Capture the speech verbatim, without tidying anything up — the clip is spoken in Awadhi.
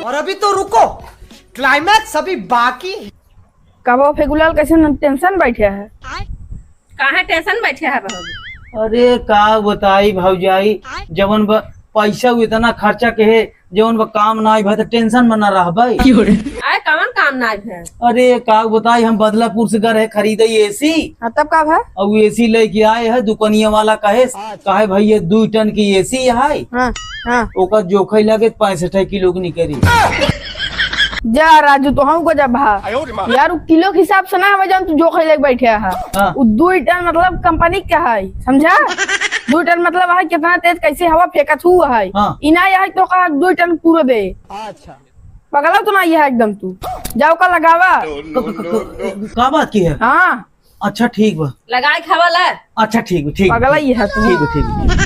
और अभी तो रुको, climax अभी बाकी है। कबो फेगुलाल कैसे न tension बैठे है? काहे tension बैठे है बहू? अरे का बताई भौजाई, जवन ब-, पैसा उ इतना खर्चा के है, जवन ब काम ना आइब त tension में ना रहबै। आए कवन काम ना आइब है? अरे का बताई, हम बदलापुर से गए रहे खरीदे एसी। हाँ, तब का भा? अब एसी लेके आए है, दुकानिया वाला कहे, कहे भैया दू टन की एसी है, हाँ, हाँ। ओकर जोखे लगे पैंसठ किलो के निकली। जा राजू, तो हम को जा भा। यार, उ किलो के हिसाब से ना हमें जान, तू जोखे लेके बैठे है। हाँ। उ दू टन मतलब कंपनी का है, समझा? दू टन मतलब है कितना तेज कैसे हवा फेंकत हुआ है। हाँ। इना यह तो का दू टन पूरा दे। अच्छा। पगला तो ना यह एकदम तू। जाओ का लगावा। क-, क-, क-, क-, का बात की है? हाँ। अच्छा ठीक बा। लगाए खावा ला। अच्छा ठीक बा, ठीक बा, पगला ठीक। ही है तू। ठीक बा, ठीक बा।